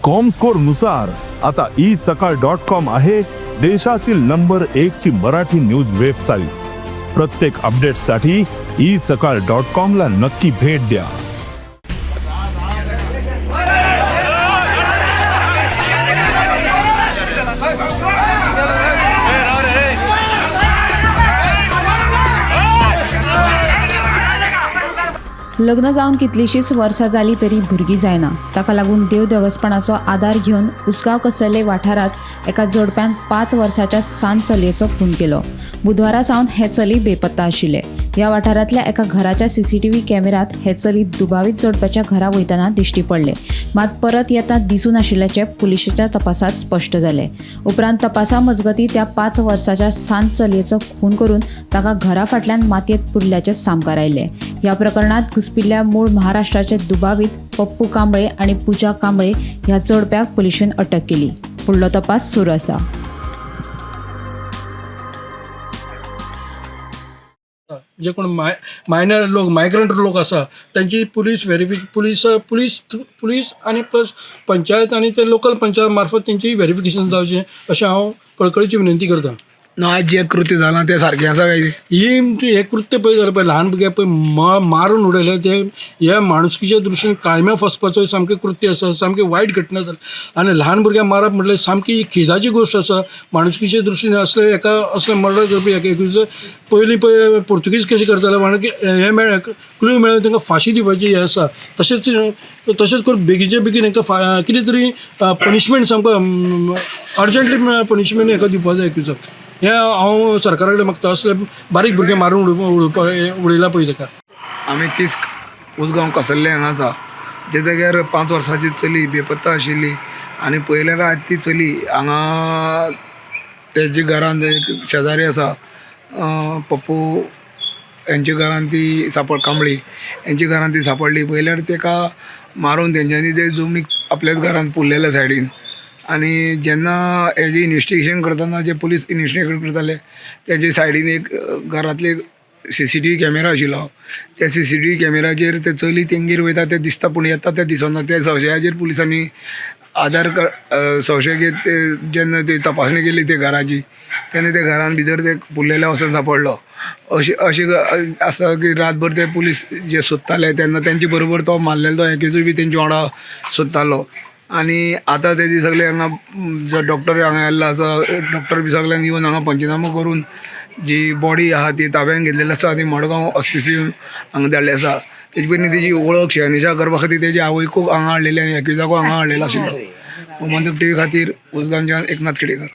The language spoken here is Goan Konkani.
कॉमस्कोर नुसार आता ई सकाळ डॉट कॉम आहे देशातील नंबर एक ची मराठी न्यूज वेबसाईट. प्रत्येक अपडेटसाठी ई सकाळ डॉट कॉम ला नक्की भेट द्या. लग्न जावन कितलींशींच वर्सां जालीं तरी भुरगीं जायना. ताका लागून देव देवस्पणाचो आदार घेवन उसगांव कसले वाठारांत एका जोडप्यान 5 वर्साच्या सान चलयेचो खून केलो. बुधवारा सावन हें चली बेपत्ता आशिल्लें. ह्या वाठारांतल्या एका घराच्या सीसीटीव्ही कॅमेऱ्यांत हें चली दुबावीत जोडप्याच्या घरा वयतना दिश्टी पडलें. मात परत येता दिसूं नाशिल्ल्याचें पुलिशेच्या तपासांत स्पश्ट जालें. उपरांत तपासा मजगतीं त्या 5 वर्साच्या सान चलयेचो खून करून ताका घरा फाटल्यान मातयेंत पुरल्याचें सामकार आयलें. ह्या प्रकरणांत घुसपिल्ल्या मूळ महाराष्ट्राचे दुबावीत पप्पू कांबळे आनी पूजा कांबळे ह्या जोडप्याक पुलिशेन अटक केली. फुडलो तपास सुरू आसा. जे कोण मायनर लोक, मायग्रंट लोक आसा, तांची पुलीस व्हेरिफि पुलीस पुलीस पुलीस आनी प्लस पंचायत आनी ते लोकल पंचायत मार्फत तेंची व्हेरिफिकेशन जावचें अशें हांव कळकळीची विनंती करता. न्हू, आयज जें कृत्य जालां तें सारकें आसा काय? ही हें कृत्य पळय जाल्यार पळय ल्हान भुरग्याक पळय मारून उडयलें तें ह्या माणुसकीच्या दृश्टीन काळम्या फसपाचो सामकें कृत्य आसा. सामकें वायट घटना जाली आनी ल्हान भुरग्याक मारप म्हटल्यार सामकी ही खेदाची गोश्ट आसा. माणुसकीच्या दृश्टीन असले एका असले मर्डर करपी एका पयलीं पळय पुर्तुगीज कशें करताले म्हणून की हें मेळ्ळें, क्लू मेळ्ळें, तांकां फांशी दिवपाची हें आसा. तशेंच तशेंच करून बेगीचे बेगीन हांकां कितें तरी पनिशमेंट, सामको अर्जंटली पनिशमेंट हाका दिवपा जाय एक्युजाक. हें हांव सरकारा कडेन मागता. असले बारीक भुरगे मारून उडोवपा उडयला पळय ताका. आमी तीच उसगांव कसल्ले हांगा आसा, जे जाग्यार 5 वर्सांची चली बेपत्ता आशिल्ली आनी पयल्यार आज ती चली हांगा तेजे घरान एक शेजारी आसा, पप्पू हेंच्या घरान ती सापड, कांबळी हेंच्या घरान ती सापडली. पयल्यार तेका मारून तेंच्यांनी ते जमनीक आपल्याच घरान पुरलेल्या सायडीन. आनी जेन्ना हेजें इन्वेस्टिगेशन करतना जे पुलीस इन्वेस्टिगेट करताले, तेजे सायडीन एक घरांतले सीसीटीव्ही कॅमेरा आशिल्लो. त्या सीसीटीव्ही कॅमेराचेर ते चली तेंगेर वयता तें दिसता, पूण येता तें दिसना. त्या संशयाचेर पुलिसांनी आदार संशय घेत ते जेन्ना ते तपासणी केली ते घराची, तेन्ना ते घरान भितर ते पुरलेल्या वचून सांपडलो. अशें अशें आसा की रातभर ते पुलीस जे सोदताले तेन्ना तेंचे बरोबर तो मारलेलो तो एक्युजूय बी तेंच्या वांगडा सोदतालो. आनी आतां तेजी सगळे हांगा जो डॉक्टर हांगा आयिल्लो आसा, डॉक्टर बी सगळ्यांनी येवन हांगा पंचनामो करून जी बॉडी आहा ती ताब्यान घेतलेली आसा आनी मडगांव हॉस्पिटल हांगा धाडली आसा. तेजे पयलीं तेजी वळख शहनिशा करपा खातीर तेजी आवयकूय हांगा हाडलेली आनी एक्युजाकूय हांगा हाडलेलो आशिल्लो. गोमंतक टीव्ही खातीर उसगांवच्यान एकनाथ खेडेकर.